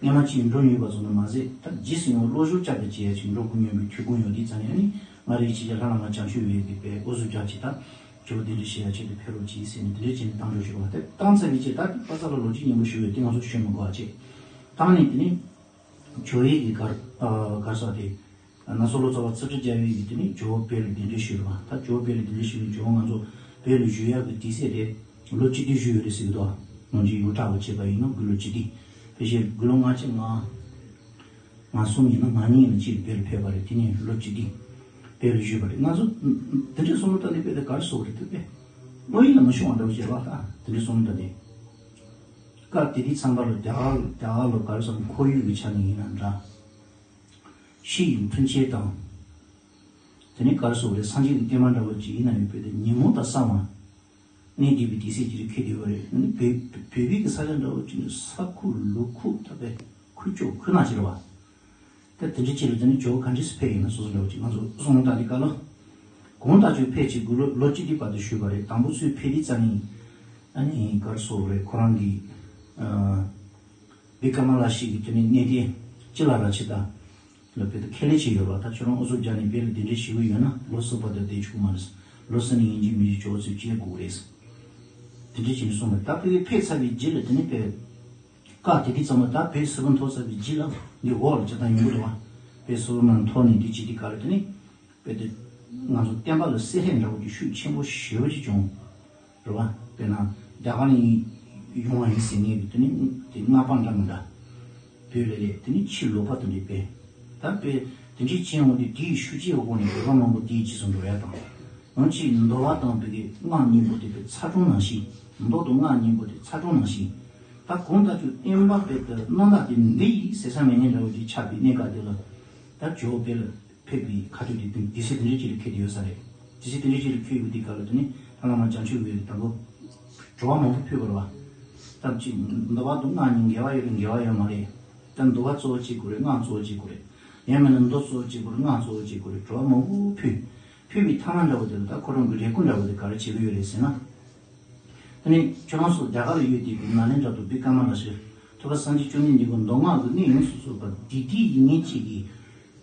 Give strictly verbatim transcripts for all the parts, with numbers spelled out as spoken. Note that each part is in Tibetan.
སྔོན་མ་ཅིག་འགྲོ་མྱོང་བ་ཚོ་ནི་མ་ཟད། ད་རྗེས་སུ་ཡང་བློ་སྦྱོང་བསྐྱར་དུ་བྱེད་ཡ་ཅིག་འགྲོ་དགོས་སྙམ་པའི་ཐུགས་དགོངས་ཡོད། དེ་ཙམ་ནས་ཨ་ནི་ང་རའི་ཕྱི་རྒྱལ་ལྷ་བླ་མ་བྱང་ཆུབ་འོད་ཀྱི་དཔལ་དབུ་གཟུགས་རྒྱ་ཆེ་དང་ཇོ་བོ་གདན་འདྲེན་ཞུ་ཡ་ཆེད་དུ་ཕེབས་རོགས་གྱིས་ཟེར་ནས་དེ་འདྲ་བྱས་ནས་བཏང་འགྲོ་ཞུ་བ། དེ་བཏང་ཚར་བའི་རྗེས་ད་དེ་པ་ས་ལ་ལོ་གཅིག་སྙན་པོ་ཞུ་བས་དེ་ང་ཚོ་ཞུ་མི་དགོས་པ་བྱས། བཏང་ནས་དེ་ནས་ཇོ་བོའི་གི་གར་གར་ས་དེ། ན་སོ་ལོ་ཙཱ་བ་ཙི་ཏྲ་རྒྱལ་བའི་གི་དེ་ནས་ཇོ་བོ་དཔལ་ལ་གདན་འདྲེན་ཞུས་པ། ད་ཇོ་བོ་དཔལ་ལ་གདན་འདྲེན་ཞུས་ནས་ཇོ་བོ་ང་ཚོ་དཔལ་ལ་བཞུགས་ཡག་གི་དུས་ཚོད་དེ་ལོ་བཅུ་བདུན་བཞུགས་ཡོད་རེད་ཟེར་གི་འདུག་ནང་ཆོས་ཡོངས་གྲགས་པ་བྱས་པ་ཡིན་ན་དགུང་ལོ་བཅུ་བདུན། ཕལ་ཆེར་དགུང་ལོ་ལྔ་བཅུ་ང་ལྔ་གསུམ་ཡིན་ན་ང་གཉིས་ཡིན་ན་གཅིག་དཔལ་ལ་ཕེབས་པ་རེད། དེ་ནས་ལོ་བཅུ་བདུན་དཔལ་ལ་བཞུགས་པ་རེད། ང་ཚོ་དེ་འདྲའི་བསམ་བློ་བཏང་ནས་དཔེ་དེ་གར་སོ་རེད་དེ་དཔེ་བློ་ཡིད་ལ་མ་ཤོང་བ་འདྲ་བོ་བྱས་པ། ད་དེ་འདྲའི་བསམ་བློ་བཏང་ནས་སྐབས་དེ་དུས་ཚང་པ་ལ་རྒྱ་གར་རྒྱ་གར་ལ་གར་སོང་ཁོར་ཡུག་གི་ཆ་ནས་ཡིན་ན་འདྲ། ཕྱི་ཡི་མཐུན་རྐྱེན་དང་། དེ་ནས་ག་རེ་ཟེར་དགོས་རེད། སངས་རྒྱས་ཀྱི་བསྟན་པ་འདྲ་བོ་ཅིག་ཡིན་ན་ཡང་དཔེ་དེ་ཉིན་མོ་དང་གསང་བ་གནས་བསྡད་པའི་དུས་ཚོད་ཅིག་རེད། འཁེལ་བསྡད་ཡོད་རེད། ཨ་ནི་བོད་བོད་པའི་གི་ས་ཆ་འདྲ་བོ་ཅིག་ནི་ས་ཁུག་ལུག་ཁུག་ད་དཔེ་ཁུག་ཀྱོག་ཁུག་ནག་ཅིག་རེད་བ། ད་དེ་འདྲ་ཅིག་ལ་དེ་ནི་ཇོ་བོ་ག་འདྲས་སེ་ཕེབས་ཡིན་ན་སོ་སོ་འདྲ་བོ་ཅིག་ང་ཚོ་སོང་ད་དེ་ག་ལ། གོང་ལྟག་ཅིག་ཕེབས་ཅིག་དགུང་ལོ་ལོ་གཅིག་དེ་བར་དུ་བཞུགས་པ་རེད། དང་པོ་ཚུར་ཕེབས་དུས་ཙམ་ནས་ཨ་ནི་ག་རེ་ཟེར་དགོས་རེད། ཁོ་རང་གི་ཨ། བི་ཀ་མ་ལ་ཤི་གི་དེ་ནས་གནས་བརྟན་སྤྱི་བླ་ར་ཆི་ད་ལ་དཔེ་དེ་ཁས་ལེན་བྱས་ཡོད་པ། ད་ཁྱོད་རང་ཨུ་ཚུགས་རྒྱག་ནས་དཔལ་ལ་གདན་འདྲེན་ཞུ་གི་ཡོད་ན་ལོ་གསུམ་བར་དུ་བསྡད་ཆོག་གི་མ་རེད། ལོ་གསུམ་ནས་ཡིན་གཅིག་མིན་གཅིག་ཇོ་བོ་ཚུར་སྐྱེལ་དགོས་རེད། དེ་འདྲ་བྱས་ནས་གསུངས་པ། ད་དཔེ་ཕེབས་ཚར་བའི་རྗེས་ལ་དེ་ནས་དཔེ་སྐབས་དེ་དུས་ཙམ་པ་ད་བོད་སིལ་བུ་མཐོ་ཚར་བའི་རྗེས་ལ་འདི་འོག་ལ་ཇ་དང་ཡོང་གི་འདུག་བ། བོད་སིལ་བུ་མ་མཐོ་ནས་འདི་བྱེད་དུས་ག་ལ་དེ་ནས། དཔེ་དེ། ང་ཚོ་བསྟན་པ་ལ་བསྲེ་ལྷད་འདྲ་བོ་ཅིག་ཤུགས་ཆེན་པོ་ཞེ་པོ་ཅིག་བྱུང་། རེད་བ། དཔེར་ན་རྒྱ་གར་ནས་ཡོང་བ་ཡིན་ཟེར་མཁན་གྱི་དེ་ནི་དེ་མངའ་དཔལ་འདྲ་མི་འདྲ། བོད་ལ་སླེབས་དེ་ནི་ཕྱིར་ལོག་པ་དེ་འདྲ་དཔེ། ད་དཔེ་དེ་འདྲའི་རྐྱེན་འོང་དུས་དེའི་ཤུགས་རྐྱེན་འོག་ནས་བོད་པ་མང་པོ་དེའི་རྗེས་སུ་འགྲོ་ཡ་དང་། ཡང་ཅིག་འདུལ་བ་དང་བོད་ཀྱི་སྔགས་གཉིས་པོ་དེ་དཔེ་ཚ་གྲང་ནང་བཞིན། མདོ་དང་སྔགས་གཉིས་པོ་དེ་ཚ་གྲང་ནང་བཞིན། ད་གང་ལྟར་ཀྱང་བསྟན་པ་དཔེ་དེ་རྣམ་དག་དེ་འདི་ཡིས་ཟེར་ས་མེད་མཁན་འདྲ་བོ་ཅིག་ཆགས་པའི་གནས་སྐབས་དེ་ལ། ད་ཇོ་བོ་དཔལ་ལ། ཕེབས་པའི་ཁ་ཐུག་དེ་དུས་ཚོད་དེ་འདྲའི་ཅིག་ལ་འཁེལ་དེ་ཡོད་ས་རེད། དུས་ཚོད་དེ་འདྲའི་ཅིག་ལ་འཁེལ་ཡོད་དུས་སྐབས་ལ་དེ་ནི་ད་བླ་མ་བྱང་ཆུབ་འོད་ཀྱི་དང་པོ། བྲོ་བ་མང་པོ་ཕུལ་བ་རེད་བ། ད་ཅིག་འདུལ་བ་དང་སྔགས་གཉིས་འགལ་བ་ཡོད་རེད། འགལ་བ་ཡོད་མ་རེད། ད་འདུལ་བ་གཙོ་བོ་བྱེད་དགོས་རེད། སྔགས་གཙོ་བོ་བྱེད་དགོས་རེད། ཡང་མིན་ན་མདོ་གཙོ་བོ་བྱེད་དགོས་རེད། སྔགས་གཙོ་བོ་བྱེད་དགོས་རེད། བྲོ་བ་མང་པོ་ཕུལ། ཕུལ་བའི་ཐ་མ་འདྲ་བོ་དེ་ལ་ད་ཁོ་རང་གི་རེ་སྐུལ་འདྲ་བོ་དེ་ག་རེ་བྱེད་ཀྱི་ཡོད་རེད་ཟེར་ན། དེ་ནས་ཁྱོད་རང་ཚོ་རྒྱ་གར་ལ་ཡོད་དུས་ཀྱི་ནཱ་ལེནྡྲ་དང་བི་ཀྲ་མ་ལ་ཤི། ཐུབ་པ་སངས་རྒྱས་བཅོམ་ལྡན་འདས་ཀྱི་མདོ་སྔགས་ཀྱི་གནད་ཡོངས་སུ་རྫོགས་པ་བདེ་བདེ་ཡིན་ངེས་ཅིག་གིས།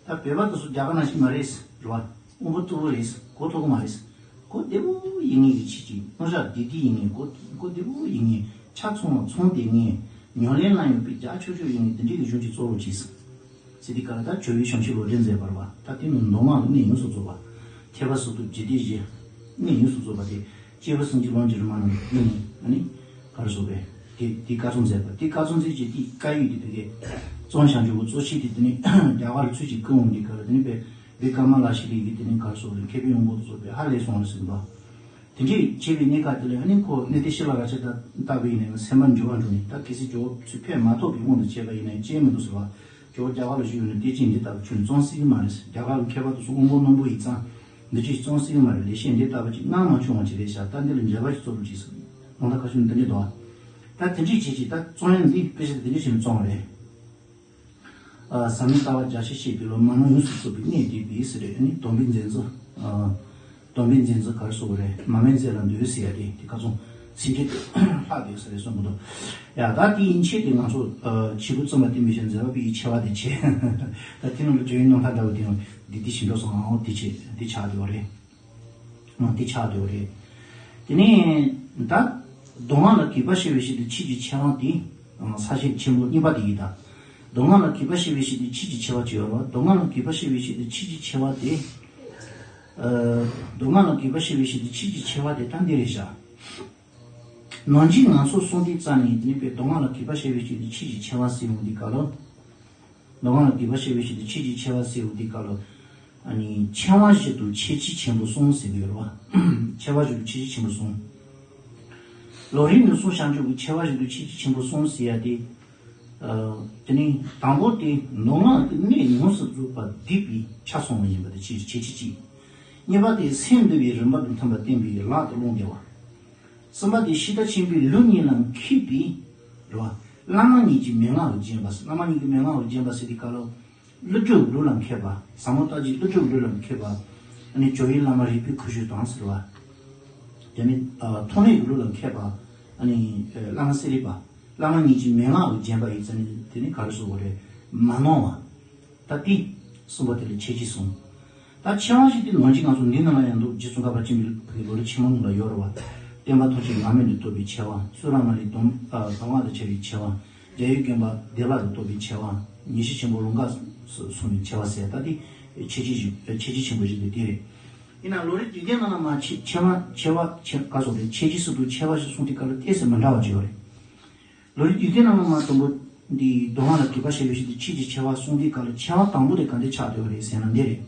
ད་བོད་པ་དེ་ཚོ་རྒྱ་གར་ནང་བཞིན་མ་རེད། རེད་བ། དབང་པོ་རྟུལ་པོ་རེད། གོ་ཐོབ་ཀྱི་མ་རེད། གོ་བདེ་པོ་ཡིན་ངེས་ཀྱི་ཆེད་ཀྱི་རྣམ་གཞག་བདེ་བདེ་ཡིན་ངེས། གོ་གོ་བདེ་པོ་ཡིན་ངེས། ཆ་ཚང་བ་ཚང་བསྡད་ངེས། ཉམས་ལེན་ལ་ཡོད་པའི་རྒྱ་ཆོག་ཆོག་ཡིན་ངེས། དེ་འདྲའི་གི་གཞུང་ཅིག་གཙོ་བོར་བྱས། ཟེར་དུས་སྐབས་ལ་ད་ཇོ་བོའི་བྱང་ཆུབ་ལོ་འདྲེན་མཛད་པ་རེད་བ། ད་དེ་ནི་མདོ་སྔགས་ཀྱི་གནད་ཡོངས་སུ་རྫོགས་པ། ཐེག་པ་གསུམ་དུ་འཇུག་བདེ་གཞི། གནད་ཡོངས་སུ་རྫོགས་པ་དེ། སྐྱེས་བུ་སེམས་ཅན་ལོངས་སྤྱོད་རིག་མ་རྣམས་ཀྱི་སྟེང་ནས་ཨ་ནི། ག་རེ་ཟེར་དགོས་རེད། དེ་དེ་བཀའ་སྩལ་མཛད་པ། དེ་བཀའ་སྩལ་མཛད་ཀྱི་དེའི་བཀའ་ཡིག་དེ་བོད་སྐད་གཙང་བྱང་ཆུབ་ཀྱི་གཙོ་ཆེ་དེ་དེ་ནི་རྒྱ་གར་ལ་ཚུར་ཅིག་བསྐུར་འོང་དུས་སྐབས་ལ་དེ་ནི་བོད་བོད་ཀ་མ་ལ་ཤི་ལའི་གི་དེ་ནི་ག་རེ་ཟེར་དགོས་རེད། མཁས་པའི་དབང་པོ་དེ་ཚོ་བོད་ཧ་ལས་སོང་བ་རེད་ཟེར་གི་འདུག་དེ་འདྲས་བྱས་པའི་གནས་སྐབས་དེ་ལ་ཨ་ནི་ཁོ་གནས་བརྟན་ཤི་ལ་ར་ཆ་ད་ལྟ་བུ་ཡིན་ནའི་སེམས་པ་འགྱུར་བ་འགྲོ་ནས་ད་གལ་སྲིད་ཇོ་བོ་ཚུར་ཕེབས་མ་ཐུབ་པའི་དབང་དུ་བྱས་པ་ཡིན་ནའི་སྐྱེལ་མི་འདུག་ཟེར་བ། ཇོ་བོ་རྒྱ་གར་ལ་བཞུགས་ཡོད་ན་བདེ་སྐྱིད་འདི་ལྟ་བུ་ཁྱོན་ནས་བཙོང་སྲིད་ཀྱི་མ་རེད། རྒྱ་གར་གྱི་མཁས་པ་དེ་ཚོ་དབང་པོ་རྣོན་པོ་ཡིན་ཙང་། འདི་འདྲས་བཙོང་སྲིད་ཀྱི་མ་རེད། ལེགས་བཤད་འདི་ལྟ་བུ་ཅིག་གནང་མ་བྱུང་བ་ཅིག་རེད་ཤག་ད་འདི་ལ་འགྱོད་པ་ཞིག་ཚོར་བ་ཅིག་ཟེར། ནང་ད་ཁ་ཤུན་འདི་འདྲས་འདུག་ད་དེ་འདྲས་བྱེད་ཅིག་ད་བཙོང་ཡ་འདི་དཔེ་ཆ་དེ་འདྲས་བྱས་ནས་བཙོང་བ་རེད། ཨ། ཟབ་མོའི་ལྟ་བ་རྒྱ་ཆེར་བཤད་པའི་ལོ། མ་ནོར་ཡོངས་སུ་རྫོགས་པའི་གནད་བསྡུས་པའི་ཟེར་རེད། ཨ་ནི་སྡོམ་པའི་མཛད་རྗེས། ཨ། སྡོམ་པའི་མཛད་རྗེས་ག་རེ་ཟེར་དགོས་རེད། མ་མོའི་མཛད་ལ་འདུད་ཟེར་ཡ་དེ་དེ་ཁ་ཚོན་ཚིག་འགྲེལ་ལྷག་དེ་ཟེར་རེད་གསུངས་གི་འདུག་ཡ་ད་དེ་ཡིན་ཆེད་དེ་ང་ཚོ་ཨ་བྱེད་སྒོ་བཙུན་མ་དེ་མི་བྱེད་མཛད་པ་པའི་ཆེ་བ་དེ་བྱེད། ད་དེ་ནང་ལ་བརྗོད་ཡོན་རྣམ་ཐར་འདྲ་བོ་དེ་ཡང་འདི་དེ་བྱེད་འགྲོ་སོང་ཨང་། དེ་བྱེད་དེ་ཆགས་དེ་བ་རེད། འོ་དེ་ཆགས་དེ་བ་རེད། དེ་ནས་ད་མདོ་སྔགས་ལ་གུས་པ་བྱེད་པའི་ཆེད་དུ་ཆོས་ཀྱི་ཆེ་བ་དེ། ས་བཅད་ཆེན་པོ་གཉིས་པ་དེ་ཡིན་ད། མདོ་སྔགས་ལ་གུས་པ་བྱེད་པའི་ཆེད་དུ་ཆོས་ཀྱི་ཆེ་བ་བརྗོད་པ། མདོ་སྔགས་ལ་གུས་པ་བྱེད་པའི་ཆེད་དུ་ཆོས་ཀྱི་ཆེ་བ་དེ། ཨ། མདོ་སྔགས་ལ་གུས་པ་བྱེད་པའི་ཆེད་དུ་ཆོས་ཀྱི་ཆེ་བ་དེ་ད་འདི་རེད་བཞག་ནང་གི་ང་ཚོ་གསུང་དུས་རྩ་ནས་དེ་ནི་པའི་མདོ་སྔགས་ལ་གུས་པ་བྱེད་པའི་ཆེད་དུ་ཆོས་ཀྱི་ཆེ་བ་ཟེར་ཡོང་དུས་སྐབས་ལ། མདོ་སྔགས་ལ་གུས་པ་བྱེད་པའི་ཆེད་དུ་ཆོས་ཀྱི་ཆེ་བ་ཟེར་ཡོང་དུས་སྐབས་ལ། ཨ་ནི་ཆེ་བ་བཞི་དང་ཁྱད་ཆོས་ཆེན་པོ་གསུམ་ཟེར་གྱི་ཡོད་རེད་བ། ཆེ་བ་བཞི་དང་ཁྱད་ཆོས་ཆེན་པོ་གསུམ། ལམ་རིམ་ནས་གསུངས་བྱང་ཆུབ་ཀྱི་ཆེ་བ་བཞི་དང་ཁྱད་ཆོས་ཆེན་པོ་གསུམ་ཟེར་ཡ་དེ། ཨ། དེ་ནི་དང་པོ་དེ་མདོ་སྔགས་ཀྱི་གནད་ཡོངས་སུ་རྫོགས་པ་བསྡུས་པའི་ཆ་ཚང་བ་ཡིན་པ་དེ་ཁྱད་ཆོས་གཅིག་གཉིས་པ་དེ་སེམས་འདུལ་བའི་རིམ་པ་དང་མཐུན་པར་བསྟན་པའི་ལག་ཏུ་བླངས་བསྡད་པ། གསུམ་པ་དེ་ཤིང་རྟ་ཆེན་པོའི་ལུགས་གཉིས་ལ་མཁས་པའི་རེད་བ། བླ་མ་གཉིས་ཀྱི་མན་ངག་ལ་བརྒྱན་པ། བླ་མ་གཉིས་ཀྱི་མན་ངག་ལ་བརྒྱན་པ་ཟེར་དུས་སྐབས་ལ། ཀླུ་སྒྲུབ་ལུགས་ལ་མཁས་པ། ཟབ་མོ་ལྟ་བྱེད་ཀླུ་སྒྲུབ་ལུགས་ལ་མཁས་པ། ཨ་ནི་ཇོ་བོའི་བླ་མ་རིག་པའི་ཁུ་བྱུག་དང་ཟེར་བ། དེ་ནི་ཐོགས་མེད་ཀྱི་ལུགས་ལ་མཁས་པ། ཨ་ནི་བླ་མ་གསེར་རིས་པ། བླ་མ་ཉིད་ཀྱི་མན་ངག་གིས་བརྒྱན་པ་ཡིན་ཙང་ནི་དེ་ནི་ག་རེ་ཟེར་དགོས་རེད། མ་ནོར་བ། ད་དེ་གསུམ་པ་དེ་ལ་ཁྱད་ཆོས་གསུམ། ད་ཕྱེ་མ་བཞི་དེ་ནང་གཅིག་ང་ཚོ་འདི་ནང་ལ་ཡང་འདུག་རྗེ་ཙོང་ཁ་པ་ཆེན་པོའི་ལོ་རྒྱུས་ཆེན་མོ་ནང་ལ་ཡོད་རེད་བ། བསྟན་པ་ཐམས་ཅད་ངག་དབང་དུ་གཏོད་པའི་ཆེ་བ། བསུ་ར་མ་ལི་སྡོམ་ཨ་སྡོམ་ངག་དང་བཅས་པའི་ཆེ་བ། རྒྱལ་བའི་དགོན་པ་བདེ་བླག་ཏུ་གཏོད་པའི་ཆེ་བ། ཉེར་ཞི་ཆེན་པོ་རོང་འགའ་སོགས་ནས་ཆེ་བ་ཟེར་ད་དེ་ཁྱད་ཆོས་ཆེ་ཆོས་ཆེན་པོ་ཞིག་དེ་དེ་རེད། ཡིན་ན་ལོ་རིམ་བསྡུས་དོན་ནང་ལ་མ་ཆེ་ཆེ་བ་ཆེ་བ་ཆེ་ག་སོགས་རེད། ཁྱད་ཆོས་སུ་དུ་ཆེ་བ་ཞིག་གསུངས་དུས་སྐབས་ལ་ཏོག་ཙམ་མི་འདྲ་བ་ཅིག་ཡོད་རེད། ལོ་རིམ་བསྡུས་དོན་ནང་ལ་མ་དང་པོ་འདི་མདོ་སྔགས་ལ་དད་པ་བྱ་བའི་ཕྱིར་དུ་ཆོས་ཀྱི་ཆེ་བ་གསུངས་དུས་སྐབས་ལ་ཆེ་བ་དང་པོ་དེ་ག་འདྲ་ཆགས་བསྡད་པ་རེད་ཟེར་ན་འདི་རེད།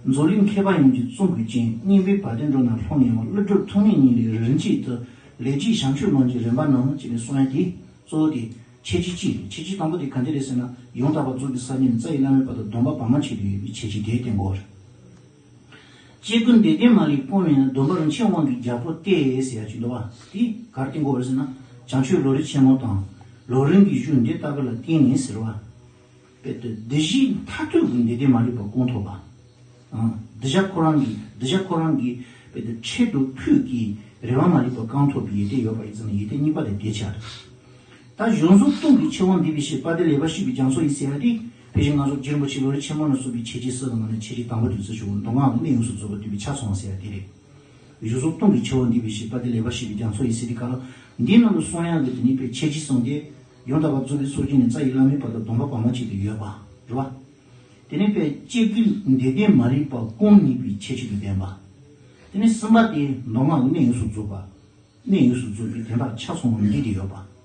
མཛོད་གླིང་མཁས་པ་ཡོངས་ཀྱི་གཙུག་གི་རྒྱན། སྙན་པའི་བ་དན་འགྲོ་རྣམས་ལྷུང་ངེ་བ། ཀླུ་སྒྲུབ་ཐོགས་མེད་གཉིས་ལས་རིམ་གྱིས་བཏུས། ལས་རྒྱུད་བྱང་ཆུབ་ལམ་གྱི་རིམ་པ་རྣམས་ཅེས་ནས་གསུངས་ཡ་དེ་གཙོ་བོ་དེ་ཁྱད་ཆོས་གཅིག་རེད། ཁྱད་ཆོས་དང་པོ་དེ་ག་འདྲ་རེད་ཟེར་ན་ཡང་དག་པར་རྫོགས་པའི་སངས་རྒྱས་ནས་རྩ་བའི་བླ་མའི་བར་དུ་སྡོམ་པ་བར་མ་ཆད་དུ་ཡོད་པའི་ཁྱད་ཆོས་དེ་བསྟན་དགོས་རེད། སྐྱེ་དགུ་འདོད་ལྡན་མ་ལུས་སྐོང་བས་ན། སྡོམ་པ་རིན་ཆེན་དབང་གི་རྒྱལ་པོ་སྟེ་ཟེར་ཡ་ཅིག་འདུག་བ། དེ་ག་རེ་བསྟན་དགོས་རེད་ཟེར་ན་བྱང་ཆུབ་ལམ་རིམ་ཆེན་མོ་དང་ལམ་རིམ་གྱི་གཞུང་འདི་ལྟ་བུ་ལ་བརྟེན་ནས་ཟེར་བ། དཔེ་དེ་གདུལ་བྱའི་མཐར་ཐུག་གི་འདོད་ལྡན་མ་ལུས་པ་སྐོང་ཐུབ་པ། ཨང་། གདུལ་བྱ་ཁོ་རང་གི་གདུལ་བྱ་ཁོ་རང་གི་དཔེ་དེ་ཆེད་དུ་ཕུད་ཀྱི་རེ་བ་མ་ལུས་པ་བསྐང་ཐུབ་པའི་ཡོན་ཏན་ཡོད་པ་ཡིན་ཙང་ཡོན་ཏན་གཉིས་པ་དེ་དེ་ཆགས་རེད། ད་གཞུང་གསུམ་སྟོང་གི་ཆེ་བ་འདུས་པའི་ཕྱིར་དཔལ་ལྡན་ལེགས་པར་བཤད་པའི་རྒྱ་མཚོ་ཡི་ཟེར་ཡ་དེ་ཕལ་ཆེར་ང་ཚོ་རྗེ་རིན་པོ་ཆེ་ལམ་རིམ་ཆེན་མོ་ནས་གསུངས་པའི་ཁྱད་ཆོས་གསུམ་གྱི་ནང་ནས་ཁྱད་ཆོས་དང་པོ་དེ་ཚོ་ཞུ། མདོ་སྔགས་ཀྱི་གནད་ཡོངས་སུ་རྫོགས་པ་འདུས་པའི་ཆ་ཚང་བ་ཟེར་ཡ་དེ་རེད། གཞུང་གསུམ་སྟོང་གི་ཆེ་བ་འདུས་པའི་ཕྱིར་དཔལ་ལྡན་ལེགས་པར་བཤད་པའི་རྒྱ་མཚོ་ཡི་ཟེར་དུས་སྐབས་ལ་འདིའི་ནང་དུ་གསུང་ཡ་གི་དེ་ནི་དཔེ་ཁྱད་ཆོས་གསུམ་དེ་ཡང་དག་པར་རྫོགས་པའི་སངས་རྒྱས་ནས་རྩ་བའི་བླ་མའི་བར་དུ་སྡོམ་པ་བར་མ་ཆད་དུ་ཡོད་པ་རེད་བ། དེ་ནས་དཔེ་སྐྱེ་དགུའི་འདོད་ལྡན་མ་ལུས་པ་སྐོང་ནུས་པའི་ཁྱད་ཆོས་དང་ལྡན་པ། དེ་ནས་གསུམ་པ་དེ་མདོ་སྔགས་ཀྱི་གནད་ཡོངས་སུ་རྫོགས་པ། གནད་ཡོངས་སུ་རྫོགས་པའི་དོན་དག་ཆ་ཚང་བ་འདི་དེ་ཡོད་པ།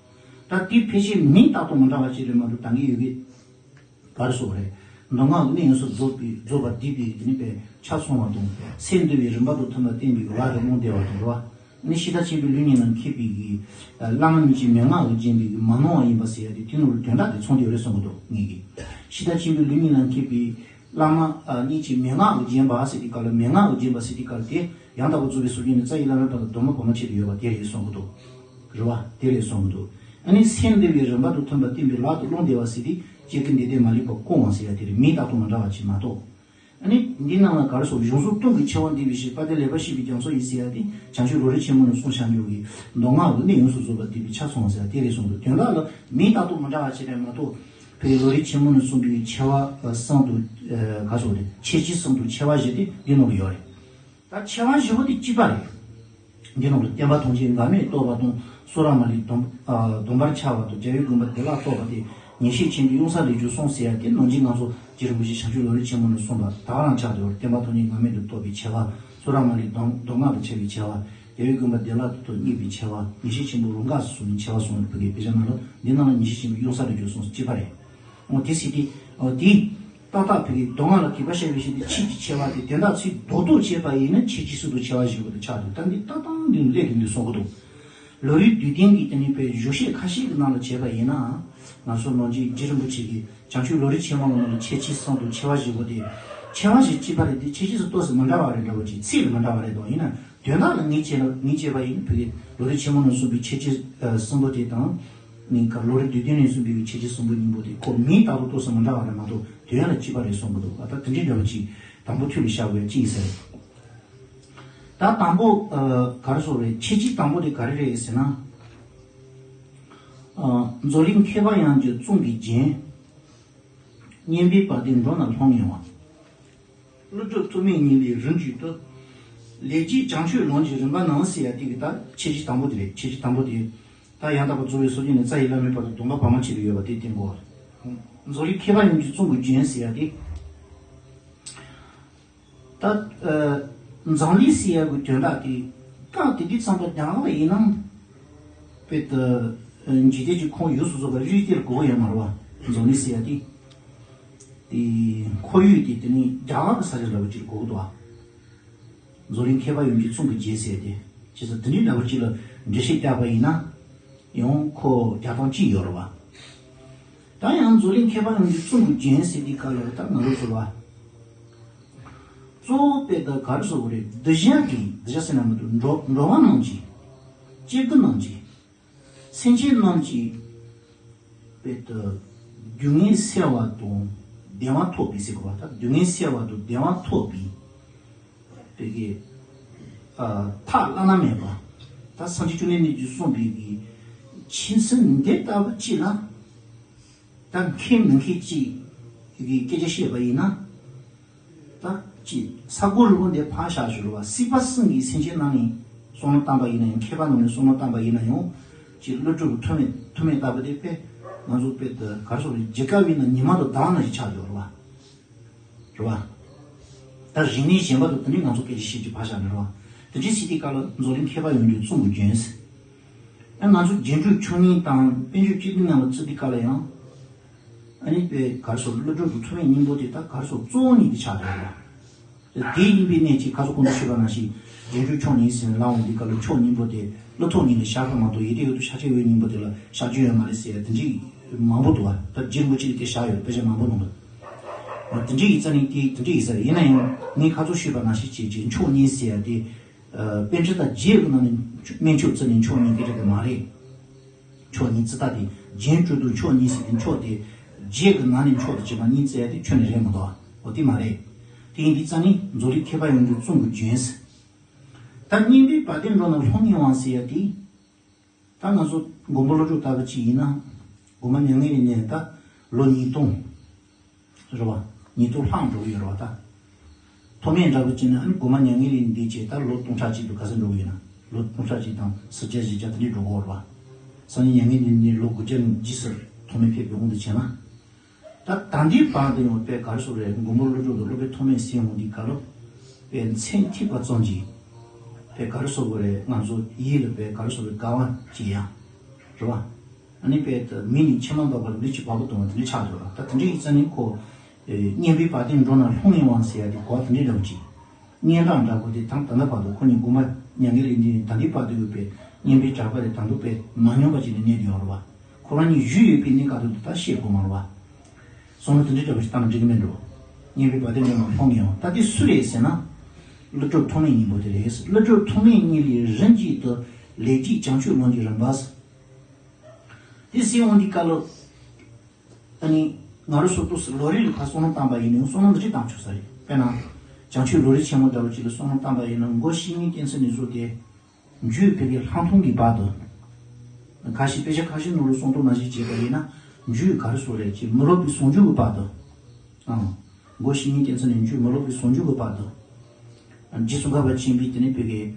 ད་དེ་ཕལ་ཆེར་མིང་བཏགས་དང་མི་འདྲ་བ་ཅིག་རེད་མ་གཏོགས་ད་གིན་ཡོད་གི་ག་རེ་ཟེར་དགོས་རེད། མདོ་སྔགས་ཀྱི་གནད་ཡོངས་སུ་རྫོགས་པའི་རྫོགས་པ་འདུས་པའི་དེ་ནི་དཔེ་ཆ་ཚང་བ་དང་སེམས་འདུལ་བའི་རིམ་པ་དང་མཐུན་པར་བསྟན་པའི་ལམ་དུ་བསླངས་བསྡད་པ་དང་རེད་བ། ནི་ཤིང་རྟ་ཆེན་པོའི་ལུགས་གཉིས་ལ་མཁས་པའི་གི་བླ་མ་ཉིད་ཀྱི་མན་ངག་གིས་བརྒྱན་པའི་གི་མ་ནོར་བ་ཡིན་པ་ཟེར་ཡ་དེ་དེ་ནང་ལ་དོན་དག་དེ་ཚང་བསྡད་ཡོད་རེད་གསུང་གི་འདུག་ངེད་ཀྱིས། ཤིང་རྟ་ཆེན་པོའི་ལུགས་གཉིས་ལ་མཁས་པའི་བླ་མ་ཉིད་ཀྱི་མན་ངག་གིས་བརྒྱན་པ་ཟེར་དུས་སྐབས་ལ་མན་ངག་གིས་བརྒྱན་པ་ཟེར་དུས་སྐབས་ལ་དེ་ཡང་དག་པར་རྫོགས་པའི་སངས་རྒྱས་ནས་རྩ་བའི་བླ་མའི་བར་དུ་སྡོམ་པ་བར་མ་ཆད་དུ་ཡོད་པ་དེ་རེད་གསུང་གི་འདུག་རེད་བ། དེ་རེད་གསུང་གི་འདུག་ཨ་ནི་སེམས་འདུལ་བའི་རིམ་པ་དང་མཐུན་པར་བསྟན་པའི་ལམ་དུ་བསླངས་བསྡད་པ་ཟེར་དུས་སྐྱེ་དགུའི་འདོད་ལྡན་མ་ལུས་པ་སྐོང་བ་ཟེར་ཡ་དེ་རེད། མིང་བཏགས་དང་མི་འདྲ་བ་ཅིག་མ་གཏོགས། ཨ་ནི་འདི་ནང་ལ་ག་རེ་ཟེར། གཞུང་གསུམ་སྟོང་གི་ཆེ་བ་འདུས་པའི་ཕྱིར་དཔལ་ལྡན་ལེགས་པར་བཤད་པའི་རྒྱ་མཚོ་ཡི་ཟེར་ཡ་དེ་བྱང་ཆུབ་ལམ་རིམ་ཆེན་མོ་ནས་གསུངས་བཞག་རྒྱུ་གི་མདོ་སྔགས་ཀྱི་གནད་ཡོངས་སུ་རྫོགས་པ་འདུས་པའི་ཆ་ཚང་བ་ཟེར་ཡ་དེ་རེད་གསུངས་འདུག་དོན་དག་ལ་མིང་བཏགས་དང་མི་འདྲ་བ་ཅིག་རེད་མ་གཏོགས་ཕ་གི་ལམ་རིམ་ཆེན་མོ་ནས་གསུངས་པའི་ཆེ་བ་གསུམ་དང་ག་རེ་ཟེར་དགོས་རེད། ཁྱད་ཆོས་གསུམ་དང་ཆེ་བ་བཞི་དེ་འདི་ནང་ལ་ཡོད་རེད། ད་ཆེ་བ་བཞི་པོ་དེ་གཅིག་པ་རེད། འདི་ནང་དུ་བསྟན་པ་ཐམས་ཅད་འགལ་མེད་རྟོགས་པ་དང་བསུ་ར་མ་ལུས་སྡོམ་ཨ་སྡོམ་པར་འཆའ་བ་དང་རྒྱལ་བའི་དགོངས་པ་བདེ་བླག་རྟོགས་པ་སྟེ་ཉེར་ཞི་ཆེན་པོའི་གཡུང་ས་ལས་གྱུར་གསུམ་ཟེར་ཡ་དེ་ནང་བཞིན་ང་ཚོ་རྗེ་རིན་པོ་ཆེ་བྱང་ཆུབ་ལམ་རིམ་ཆེན་མོ་ནས་གསུངས་པ་ད་ག་རང་ཆགས་ཏེ་བར་བསྟན་པ་ཐམས་ཅད་འགལ་མེད་དུ་རྟོགས་པའི་ཆེ་བ། བསུ་ར་མ་ལུས་སྡོམ་སྡོམ་ངག་དང་འཆའ་བའི་ཆེ་བ། རྒྱལ་བའི་དགོངས་པ་བདེ་བླག་ཏུ་རྙེད་པའི་ཆེ་བ། ཉེར་ཞི་ཆེན་པོ་རོང་འགའ་སོགས་ནས་ཆེ་བ་གསུངས་པའི་བར་གྱི་དཔེ་ཆ་ནང་ལ་འདི་ནང་ལ་ཉེར་ཞི་ཆེན་པོའི་གཡུང་ས་ལས་གྱུར་གསུམ་ཟེར་གཅིག་པ་རེད། འོ་དེ་སྲིད་དེ། འོ་དེ། ཏག་ཏག་ཕ་གི་མདོ་སྔགས་ལ་དད་པ་བྱ་བའི་ཕྱིར་དུ་ཆོས་ཀྱི་ཆེ་བ་དེ་དོན་དག་ཚིག་རྡོག་རྡོག་བྱས་པ་ཡིན་ན་ཁྱད་ཆོས་གསུམ་དང་ཆེ་བ་བཞི་པོ་དེ་ཆགས་འདུག་ད་འདི་ཏག་ཏག་འདི་ནི་སླད་དུ་འདི་གསུང་གི་འདུག་ལམ་རིམ་བསྡུས་དོན་གྱི་དེ་ནི་དཔེ་བཞུགས་ཤད་ཁ་ཤས་ཀྱི་ནང་ལ་བྱས་པ་ཡིན་ན། ང་ཚོ་ནང་བཞིན་རྗེ་རིན་པོ་ཆེ་གིས་བྱང་ཆུབ་ལམ་རིམ་ཆེན་མོ་ནང་ལ་ཁྱད་ཆོས་གསུམ་དང་ཆེ་བ་བཞི་པོ་དེ། ཆེ་བ་བཞི་གཅིག་པ་རེད་དེ་ཁྱད་ཆོས་སུ་ཏོག་ཙམ་མི་འདྲ་བ་རེད་འདྲ་བོ་ཅིག་ཚིག་ལ་མི་འདྲ་བ་རེད་དོ། ཡིན་ན། དོན་དག་ལ་ངེས་བྱས་ན་ངེས་བྱས་པ་ཡིན་ཕ་གི་ལམ་རིམ་ཆེན་མོ་ནང་གསུངས་པའི་ཁྱད་ཆོས་གསུམ་པོ་དེ་དང་། ནི་ག་ལམ་རིམ་བསྡུས་དོན་ནས་གསུངས་པའི་ཁྱད་ཆོས་གསུམ་པོ་གཉིས་པོ་དེ་ཁོ་མིང་བཏགས་ཏོག་ཙམ་མི་འདྲ་བ་རེད་མ་གཏོགས་དོན་ལ་གཅིག་པ་རེད་གསུང་གི་འདུག་ད་དེ་འདྲའི་འདྲ་བ་ཅིག་དང་པོ་ཐོས་ལ་བཞག་དགོས་ཅི་ཡིན་ཟེར། ད་དང་པོ་ག་རེ་ཟེར་རེད། ཁྱད་ཆོས་དང་པོ་དེ་ག་རེ་རེད་ཟེར་ན། མཛོད་གླིང་མཁས་པ་ཡོངས་ཀྱི་གཙུག་གི་རྒྱན། སྙན་པའི་བ་དན་འགྲོ་རྣམས་ལྷུང་ངེ་བ། ཀླུ་སྒྲུབ་ཐོགས་མེད་གཉིས་ལས་རིམ་གྱིས་བཏུས། ལས་རྒྱུད་བྱང་ཆུབ་ལམ་གྱི་རིམ་པ་རྣམས་ཟེར་ཡ་དེ་གི་ད་ཁྱད་ཆོས་དང་པོ་དེ་རེད། ཁྱད་ཆོས་དང་པོ་དེ། ད་ཡང་དག་པར་རྫོགས་པའི་སངས་རྒྱས་ནས་རྩ་བའི་བླ་མའི་བར་དུ་སྡོམ་པ་བར་མ་ཆད་དུ་ཡོད་པ་དེ་བསྟན་དགོས། མཛོད་གླིང་མཁས་པ་ཡོངས་ཀྱི་གཙུག་གི་རྒྱན་ཟེར་ཡ་དེ། ད། མཛངས་བླུན་ཟེར་ཡ་གི་དོན་དག་དེ། སྐབས་དེ་དུས་ཙམ་པ་རྒྱ་གར་ལ་ཡིན་ནམ། དཔེ་དེ། འཇིག་རྟེན་གྱི་ཁོངས་ཡོངས་སུ་རྫོགས་པ་རིགས་དེར་གོ་བ་ཡོད་མ་རེད་བ། མཛངས་བླུན་ཟེར་ཡ་དེ། དེ་ཁོར་ཡུག་དེ་དེ་ནི་རྒྱ་གར་གྱི་ས་ཆ་འདྲ་བོ་ཅིག་གོ་གི་འདུག་ཨ། མཛོད་གླིང་མཁས་པ་ཡོངས་ཀྱི་གཙུག་གི་རྒྱན་ཟེར་ཏེ། ཇི་ཙམ་དེ་འདྲའི་འདྲ་བོ་ཅིག་ལ་འགྲེལ་བཤད་བརྒྱབ་པ་ཡིན་ན། ཡང་ཁོ་རྒྱག་སྟངས་གཅིག་ཡོད་རེད་བ། ད་ཡང་མཛོད་གླིང་མཁས་པ་ཡོངས་ཀྱི་གཙུག་གི་རྒྱན་ཟེར་དུས་སྐབས་ལ་ད་ང་ཚོ་ཚོ་ལ། གཙོ་བོ་དཔེ་ད་ག་རེ་ཟེར་དགོས་རེད། གདུལ་བྱ་གི་གདུལ་བྱ་ཟེར་ན་མི་འདུག་འགྲོ་འགྲོ་བ་རྣམས་ཀྱི། སྐྱེ་དགུ་རྣམས་ཀྱི། སེམས་ཅན་རྣམས་ཀྱི། དཔེ་དེ། རྒྱུ་ངན་སེལ་བ་དང་བདེ་བ་ཐོབ་པའི་ཟེར་དགོས་པ། ད་རྒྱུ་ངན་སེལ་བ་དང་བདེ་བ་ཐོབ་པའི། དཔེ་གི། ཨ། ཐབས་བླ་ན་མེད་པ། ད་སངས་རྒྱས་བཅོམ་ལྡན་འདས་ཀྱིས་གསུངས་པའི་གི། ཕྱི་ཚུལ་འདི་ལྟ་བུ་ཅིག་ལ། ད་མཁས་མི་མཁས་ཅིག་གི་སྐད་ཆ་བཤད་པ་ཡིན་ན། ད་ཅིག་ས་གོ་ལུག་འདི་ཕར་བཞག་ཞུ་རུ་བ། སྲིད་པ་གསུམ་གྱི་སེམས་ཅན་ནང་ནས་བསམ་བློ་བཏང་པ་ཡིན་ན་ཡང་། མཁས་པ་ནང་ནས་བསམ་བློ་བཏང་པ་ཡིན་ན་ཡང་། ཅིག་ཀླུ་སྒྲུབ་ཐོགས་མེད་ཐོགས་མེད་ལྟ་བུ་དེ་དཔེ་ང་ཚོ་དཔེ་དེ་གར་སོགས་རེ་རྒྱལ་ཁབ་ཡིན་ན་ཉི་མ་དང་ཟླ་བ་ནང་བཞིན་ཆགས་ཡོད་རུ་བ། རེད་བ། ད་རིག་གནས་གཞན་པ་དང་དེ་འདྲའི་ང་ཚོ་སྐད་ཆ་བཤད་རྒྱུ་ཕར་བཞག་ནས་རེད་བ། དེ་འདྲའི་སྲིད་དེ་ག་ལ་འཛམ་གླིང་མཁས་པ་ཡོངས་ཀྱི་གཙུག་གི་རྒྱན་ཟེར། ཨ་ང་ཚོ་རྒྱན་སྤྲུལ་མཆོག་གཉིས་དང་དཔལ་འབྱོར་སྤྱི་དོན་ནང་ལ་བརྩི་དེ་ག་ལ་ཡང་། ཨ་ནི་དཔེ་གར་སོགས་ཀླུ་སྒྲུབ་ཀྱི་ཐོགས་མེད་སྙིང་པོ་དེ་ད་གར་སོགས་གཙོ་བོ་གཉིས་དེ་ཆགས་རེད་བ། དེ་ཡིན་པའི་གནད་ཀྱིས་ཁ་སོགས་གོང་དུ་ཞུས་པ་ནང་བཞིན་རྒྱན་སྤྲུལ་མཆོག་གཉིས་ཟེར་ནས་ལབ་འོང་དུས་སྐབས་ལ་མཆོག་སྙིང་པོ་དེ་ཀླུ་ཐོགས་གཉིས་ལ་བཞག་པ་མ་གཏོགས་ཡེ་དེ་ཡོད་དུ་ཤཱཀྱ་འོད་སྙིང་པོ་དེ་ལ་བཞག་རྒྱུ་ཡོད་མ་རེད་ཟེར་ཡ་དེ་འདྲའི་མང་པོ་འདུག་བ། ད་རྗེ་རིན་པོ་ཆེ་གིས་དེ་བཞག་ཡོད་དཔེ་ཆ་མང་པོ་ནང་དུ། དེ་འདྲའི་ཡིག་རྩ་ནི་དེ་དེ་འདྲའི་ཡིག་རྩ་རེད། ཡིན་ན་ཡང་ངས་ཁ་སོགས་ཞུས་པ་ནང་བཞིན་བྱས་རྗེས་མཆོག་གཉིས་ཟེར་ཡ་དེ། པཎ་ཌི་ཏ་བརྒྱད་ཀྱི་ནང་ནས་སྨན་མཆོག་བརྩི་ནས་མཆོག་གཉིས་སྐད་ཆ་དེ་མ་རེད། མཆོག་གཉིས་ཙི་ཏ་དེ་རྒྱན་སྤྲུལ་དུ་མཆོག་གཉིས་ཟེར་དེ་མཆོག་དེ་བརྒྱད་ཀྱི་ནང་ནས་མཆོག་དེ་བྱེད་པ་གཉིས་བཙལ་ཡ་དེ་ཁྱོན་ནས་རེད་མི་འདུག་འོ་དེ་མ་རེད། དེ་ཡིན་དུས་རྩ་ནི་འཛམ་གླིང་མཁས་པ་ཡོངས་ཀྱི་གཙུག་གི་རྒྱན་ཟེར། ད་སྙན་པའི་བ་དན་སྒྲོག་ན་ལྷང་ངེ་བ་ཟེར་ཡ་དེ། ད་ང་ཚོ་མགོན་པོ་ཀླུ་སྒྲུབ་ལྟ་བུ་ཅིག་ཡིན་ན། མགོ་མ་མྱ་ངན་ལས་འདས་ད་ལོ་ཉིས་སྟོང་། རེད་བ། ཉིས་སྟོང་ལྷག་འགྲོ་གི་ཡོད་རེད་བ་ད། ཐོགས་མེད་འདྲ་པོ་བྱས་ན་ཨ་ནི་མགོ་མ་མྱ་ངན་ལས་འདས་བྱས་ད་ལོ་སྟོང་ཕྲག་གཅིག་ཏུ་ག་ཚོད་འགྲོ་གི་ཡོད་ན། ལོ་སྟོང་ཕྲག་གཅིག་དང་སུམ་བརྒྱ་བཞི་བརྒྱ་དེ་འདྲས་འགྲོ་གི་ཡོད་རེད་བ། སང་ཉིན་མྱ་ངན་ལས་འདས་ནས་ལོ་དགུ་བརྒྱ་ནས་རྗེས་སུ་ཐོགས་མེད་ཕེབས་པའི་དབང་དུ་བྱས་ན། ད་ད་ལྟའི་བར་དུ་ཡང་དཔེ་ག་རེ་ཟེར་རེད། མགོན་པོ་ཀླུ་སྒྲུབ་དང་སློབ་དཔོན་ཐོགས་མེད་ཟེར་འོང་དུས་སྐབས་ལ། དཔེ་མཚན་ཐོས་པ་ཙམ་གྱིས། དཔེ་ག་རེ་ཟེར་དགོས་རེད། ང་ཚོ་ཡིད་ལ་དཔེ་ག་རེ་ཟེར་རེད། དགའ་བ་སྐྱེ་ཡ། རེད་བ། ཨ་ནི་དཔེ་ད་མི་ནི་མཆི་མ་འབབ་པ་ལ་ལུས་ཀྱི་བ་སྤུ་ལྡང་བ་དེ་འདྲ་ཆགས་འགྲོ་ར། ད་དེ་འདྲའི་ཡིག་རྩ་ནི་ཁོ། སྙན་པའི་བ་དན་སྒྲོག་ན་ལྷང་ངེ་བ་ཟེར་ཡ་དེ་གོ་བ་དེ་འདྲའི་འདྲ་པོ་ཅིག་སྙན་གྲགས་འདྲ་པོ་དེ་དང་ད་ལྟ་བར་དུ་ཁོ་གཉིས་མགོ་མ་མྱ་ངན་ལས་འདས་ནས་ད་ལྟའི་བར་དུ་ཡོད་པའི་སྙན་པའི་གྲགས་པ་དེ་དང་པོ་དཔེ་མ་སྙོམས་པ་ཅིག་ནས་གནས་དུ་ཡོད་རེད་བ། ཁོ་རང་གཉིས་བཞུགས་ཡོད་པའི་གནས་སྐབས་དུ་ད་བཤད་དགོས་མ་རེད་བ། བསམ་བློ་དེ་འདྲའི་འདྲ་པོ་ཞིག་བཏང་ན་འགྲིག་གི་མེད་འགྲོ། སྙན་པའི་བ་དན་སྒྲོག་ན་ལྷང་ངེ་བ་ད་དེ་སུ་རེད་ཟེར་ན། ཀླུ་སྒྲུབ་ཐོགས་མེད་སྙིང་པོ་དེ་རེད། ཀླུ་སྒྲུབ་ཐོགས་མེད་གཉིས་ལས་རིམ་གྱིས་དུ་ལས་ཀྱི་བྱང་ཆུབ་ལམ་གྱི་རིམ་པ། དེ་ཟེར་འོང་དུས་སྐབས་ལ། ཨ་ནི། ང་རང་ཚོ་ཏོག་ཙམ་ལོ་རེ་ལ་ཕར་བསམ་བློ་བཏང་པ་ཡིན་ན་བསམ་བློ་འདི་འདྲས་བཏང་ཆོག་ས་རེད། དཔེར་ན། བྱང་ཆུབ་ལམ་རིམ་ཆེན་མོ་འདྲ་བོ་ཅིག་ལ་བསམ་བློ་བཏང་པ་ཡིན་ན་མགོ་བཤེས་གཉེན་སྐྱེས་ཚུལ་ནས་བཟུང་སྟེ། མཇུག་ཕ་གི་ལྷག་མཐོང་གི་བར་དུ། ཁ་ཤས་དཔེ་ཆ་ཁ་ཤས་ནང་ལ་གསུང་སྟངས་ནང་བཞིན་བྱས་པ་ཡིན་ན། མཇུག་ག་རེ་ཟེར་རེད་ཅེས་མི་སློབ་པའི་ཟུང་འཇུག་གི་བར་དུ། ཨང་། མགོ་བཤེས་གཉེན་སྐྱེས་ཚུལ་ནས་མཇུག་མི་སློབ་པའི་ཟུང་འཇུག་གི་བར་དུ། རྗེ་ཙོང་ཁ་པ་ཆེན་པོས་དེ་ནས་བོད་ཀྱི།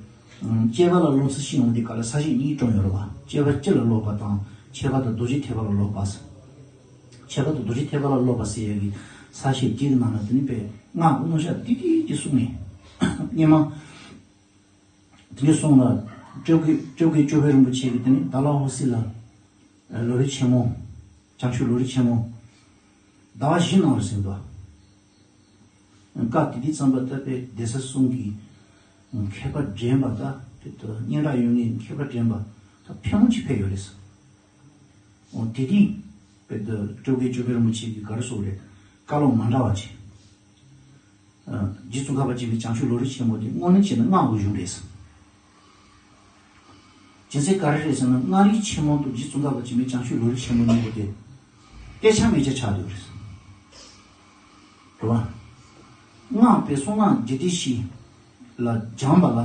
སྐྱེས་པ་ལ་སློབ་ཚུལ་ཤེས་འོང་དུས་སྐབས་ལ་ས་བཅད་གཉིས་བསྐྲུན་ཡོད་རེད་བ། སྐྱེས་པ་སྤྱི་ལ་སློབ་པ་དང་ཁྱད་པར་དུ་རྡོ་རྗེ་ཐེག་པ་ལ་སློབ་པ་ཟེར། ཁྱད་པར་དུ་རྡོ་རྗེ་ཐེག་པ་ལ་སློབ་པ་ཟེར་ཡ་གི་ས་བཅད་དེ་གི་ནང་ལ་དེ་ནས་དཔེ་སྔགས་ཀྱི་རྣམ་གཞག་ཏིག་ཏིག་ཅིག་གསུངས་ནས། སྔོན་མ། དེ་འདྲ་གསུངས་ལ། སྤྲུལ་སྐུ་སྤྲུལ་སྐུ་ཇོ་བོ་རིན་པོ་ཆེ་གིས་དེ་ནས་ཏཱ་ལ་ཧོར་སི་ལ། ལམ་རིམ་ཆེན་མོ། བྱང་ཆུབ་ལམ་རིམ་ཆེན་མོ། ཟླ་བ་བཞི་གནང་བར་གསུངས་འདུག་སྐབས་དེ་དུས་ཙམ་པ་ད་དཔེ་གདན་ས་གསུམ་གྱི་མཁས་པ་འདྲེན་པ་ད་དཔེ་ད་སྙན་གྲགས་ཡོད་མཁན་མཁས་པ་འདྲེན་པ་ད་ཕལ་མོ་ཆེ་ཕེབས་ཡོད་རེད་ཟེར། འོ་དེ་དུས་དཔེ་ད་སྤྲུལ་སྐུ་ཇོ་བོ་རིན་པོ་ཆེ་གིས་ག་རེ་གསུངས་རེད། བཀའ་སློབ་མ་འདྲ་བ་ཅིག་རྗེ་ཙོང་ཁ་པ་ཆེན་པོའི་བྱང་ཆུབ་ལམ་རིམ་ཆེན་མོ་དེ་དངོས་གནས་བྱས་ན་སྔགས་ཀྱི་གཞུང་རེད་ཟེར། རྒྱུ་མཚན་ག་རེ་རེད་ཟེར་ན་སྔགས་རིམ་ཆེན་མོ་དང་རྗེ་ཙོང་ཁ་པ་ཆེན་པོའི་བྱང་ཆུབ་ལམ་རིམ་ཆེན་མོ་གཉིས་པོ་དེ། སྐད་ཆ་མེད་ཆ་ཆགས་འདུག་རེད། རེད་བ། སྔགས་པའི་གསུང་སྔགས་རྒྱུད་སྡེ་བཞི་ལ་སྦྱངས་པ་ལ།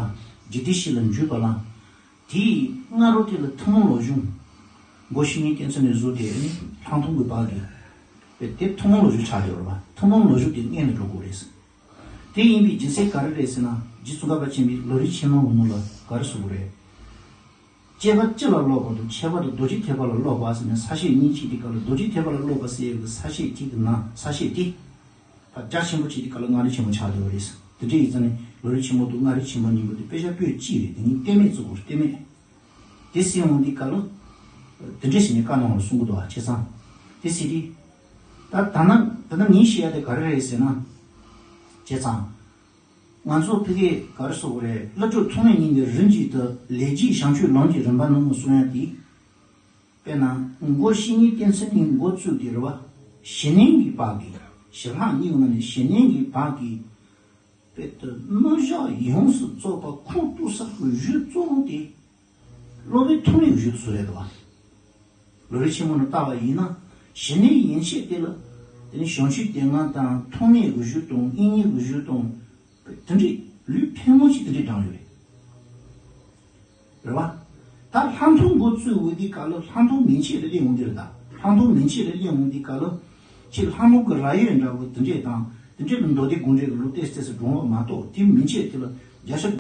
རྒྱུད་སྡེ་བཞི་ལ་འཇུག་པ་ལ། དེའི་སྔ་རོལ་དེ་ལ་ཐུན་མོང་བློ་སྦྱོང་། མགོ་བཤེས་གཉེན་སྐྱེས་ཚུལ་ནས་བཟུང་སྟེ་ནི་ལྷག་མཐོང་གི་བར་གྱི། དེ་ཐུན་མོང་བློ་སྦྱོང་ཆགས་ཡོད་རེད་བ། ཐུན་མོང་བློ་སྦྱོང་དེ་སྔོན་ལ་འགྲོ་དགོས་རེད། དེ་ཡིན་པའི་རྒྱུ་མཚན་ག་རེ་རེད་ཟེར་ན་རྗེ་ཙོང་ཁ་པ་ཆེན་པོའི་ལམ་རིམ་ཆེན་མོ་འོ་ནོ་ལ་ག་རེ་གསུངས་པ་རེད། སྐྱེས་པ་སྤྱི་ལ་སློབ་པ་དང་ཁྱད་པར་དུ་རྡོ་རྗེ་ཐེག་པ་ལ་སློབ་པ་ཟེར་ནས་ས་བཅད་གཉིས་ཕྱེ་དུས་སྐབས་ལ་རྡོ་རྗེ་ཐེག་པ་ལ་སློབ་པ་ཟེར་བའི་ས་བཅད་དེ་གི་ནང་ས་བཅད་དེ། ད་རྒྱ་ཆེན་པོ་ཕྱེ་དུས་སྐབས་ལ་སྔགས་རིམ་ཆེན་མོ་ཆགས་འགྲོ་བ་རེད། དེ་འདྲ་ཡིན་ཙང་ནི་ལམ་རིམ་ཆེན་མོ་དང་སྔགས་རིམ་ཆེན་མོ་གཉིས་པོ་དེ་དཔེ་ཆ་པོད་གཅིག་རེད། དེ་གཉིས་གཏན་མེད་བརྩི་དགོས་རེད། གཏན་མེད། དེ་ཟེར་འོང་དུས་སྐབས་ལ། དེ་འདྲ་ཞིག་ནས་བཀའ་གནང་བ་གསུང་གི་འདུག་བ་བྱས་ཙང་། དེ་ཟེར་དུས། ད་ད་ན་ད་ན་ངས་བཤད་ཡ་དེ་ག་རེ་རེད་ཟེར་ན། བྱས་ཙང་། ང་ཚོ་ཕ་གིར་ག་རེ་ཟེར་དགོས་རེད། ཀླུ་སྒྲུབ་ཐོགས་མེད་གཉིས་ཀྱི་རིམ་གྱིས་དུ་ལས་ཀྱི་བྱང་ཆུབ་ལམ་གྱི་རིམ་པ་ནང་གསུང་ཡ་དེ། དཔེར་ན་མགོ་བཤེས་གཉེན་སྐྱེས་ཚུལ་ནས་འགོ་བཙུགས་ཏེ་རེད་བ། ཞི་གནས་ཀྱི་བར་གྱི་ཞི་ལྷག་གཉིས་ཀྱི་ནང་ནས་ཞི་གནས་ཀྱི་བར་གྱི། དཔེ་དུ་རྣམ་གཞག་ཡོངས་སུ་རྫོགས་པ་ཁུངས་གཏུགས་ས་གི་གཞུང་གཙོ་བོ་དེ། སློབ་དཔོན་ཐོགས་མེད་ཀྱི་གཞུང་དུ་ཟེར་རེད་དོ། ལམ་རིམ་ཆེན་མོ་ནང་བལྟ་བ་ཡིན་ན། ཞི་གནས་ཡན་ཆད་དེ་ལ། དེ་ནི་བྱང་ཆུབ་སྡེ་ལྔ་དང་ཐོགས་མེད་ཀྱི་གཞུང་དང་དབྱིག་གཉེན་གྱི་གཞུང་དང་། དེ་འདྲའི་ལུས་ཕལ་མོ་ཆེ་དེ་འདྲའི་བགྲངས་ཡོད་རེད། རེད་བ། ད་ལྷག་མཐོང་འགོ་བཙུགས་འོས་དུས་སྐབས་ལ་ལྷག་མཐོང་མན་ཆད་ལ་སླེབས་འོང་དུས་རེད། ད་ལྷག་མཐོང་མན་ཆད་ལ་སླེབས་འོང་དུས་སྐབས་ལ་ཁྱེད་ལྷག་མཐོང་གི་ར་ཡོད་འདྲ་བོ་དེ་འདྲས་དང་དེ་འདྲས་ལ་མདོ་སྡེ་དགོངས་འགྲེལ་གྱི་ལུགས་ཏེས་ཏེས་སུ་སྒྲུང་བ་མ་གཏོགས་དེ་མན་ཆད་དེ་ལ་རྒྱལ་སྲས་